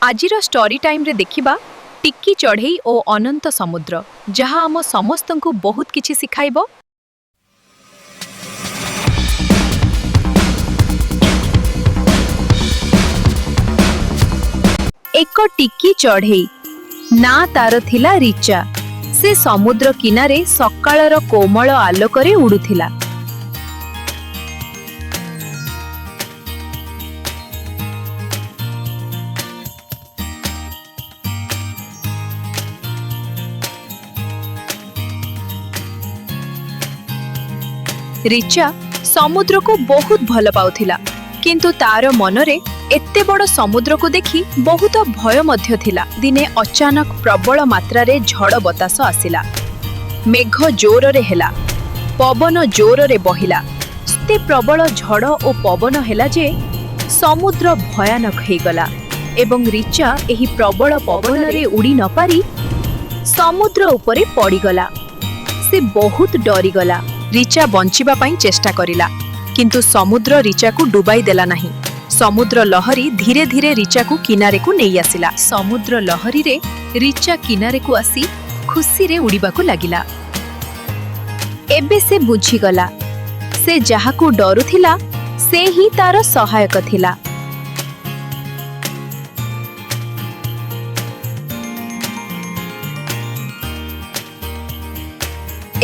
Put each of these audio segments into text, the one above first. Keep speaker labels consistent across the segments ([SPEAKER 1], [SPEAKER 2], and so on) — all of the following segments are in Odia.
[SPEAKER 1] ଆଜିର ଷ୍ଟୋରି ଟାଇମ୍ରେ ଦେଖିବା ଟିକି ଚଢ଼େଇ ଓ ଅନନ୍ତ ସମୁଦ୍ର, ଯାହା ଆମ ସମସ୍ତଙ୍କୁ ବହୁତ କିଛି ଶିଖାଇବ। ଏକ ଟିକି ଚଢ଼େଇ, ନାଁ ତାର ଥିଲା ରିଚା। ସେ ସମୁଦ୍ର କିନାରେ ସକାଳର କୋମଳ ଆଲୋକରେ ଉଡୁଥିଲା। ରିଚା ସମୁଦ୍ରକୁ ବହୁତ ଭଲ ପାଉଥିଲା, କିନ୍ତୁ ତାର ମନରେ ଏତେ ବଡ଼ ସମୁଦ୍ରକୁ ଦେଖି ବହୁତ ଭୟ ମଧ୍ୟ ଥିଲା। ଦିନେ ଅଚାନକ ପ୍ରବଳ ମାତ୍ରାରେ ଝଡ଼ ବତାସ ଆସିଲା। ମେଘ ଜୋରରେ ହେଲା, ପବନ ଜୋରରେ ବହିଲା। ଏତେ ପ୍ରବଳ ଝଡ଼ ଓ ପବନ ହେଲା ଯେ ସମୁଦ୍ର ଭୟାନକ ହେଇଗଲା ଏବଂ ରିଚା ଏହି ପ୍ରବଳ ପବନରେ ଉଡ଼ି ନପାରି ସମୁଦ୍ର ଉପରେ ପଡ଼ିଗଲା। ସେ ବହୁତ ଡରିଗଲା। ରିଚା ବଞ୍ଚିବା ପାଇଁ ଚେଷ୍ଟା କରିଲା, କିନ୍ତୁ ସମୁଦ୍ର ରିଚାକୁ ଡୁବାଇ ଦେଲା ନାହିଁ। ସମୁଦ୍ର ଲହରୀ ଧୀରେ ଧୀରେ ରିଚାକୁ କିନାରେକୁ ନେଇ ଆସିଲା। ସମୁଦ୍ର ଲହରୀରେ ରିଚା କିନାରେକୁ ଆସି ଖୁସିରେ ଉଡ଼ିବାକୁ ଲାଗିଲା। ଏବେ ସେ ବୁଝିଗଲା, ସେ ଯାହାକୁ ଡରୁଥିଲା ସେ ହିଁ ତାର ସହାୟକ ଥିଲା।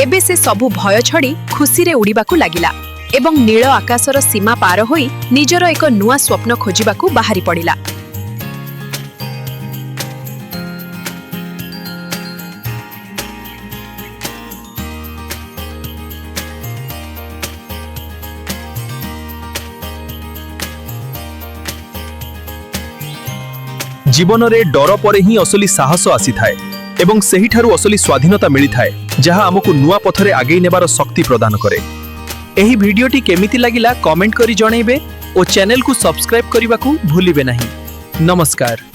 [SPEAKER 1] ଏବେ ସେ ସବୁ ଭୟ ଛଡ଼ି ଖୁସିରେ ଉଡ଼ିବାକୁ ଲାଗିଲା ଏବଂ ନୀଳ ଆକାଶର ସୀମା ପାର ହୋଇ ନିଜର ଏକ ନୂଆ ସ୍ୱପ୍ନ ଖୋଜିବାକୁ ବାହାରି ପଡ଼ିଲା।
[SPEAKER 2] ଜୀବନରେ ଡର ପରେ ହିଁ ଅସଲି ସାହସ ଆସିଥାଏ ଏବଂ ସେହିଠାରୁ ଅସଲି ସ୍ୱାଧୀନତା ମିଳିଥାଏ, ଯାହା ଆମକୁ ନୂଆ ପଥରେ ଆଗେଇ ନେବାର ଶକ୍ତି ପ୍ରଦାନ କରେ। ଏହି ଭିଡିଓଟି କେମିତି ଲାଗିଲା, କମେଣ୍ଟ କରି ଜଣାଇବେ ଓ ଚ୍ୟାନେଲକୁ ସବସ୍କ୍ରାଇବ୍ କରିବାକୁ ଭୁଲିବେ ନାହିଁ। ନମସ୍କାର।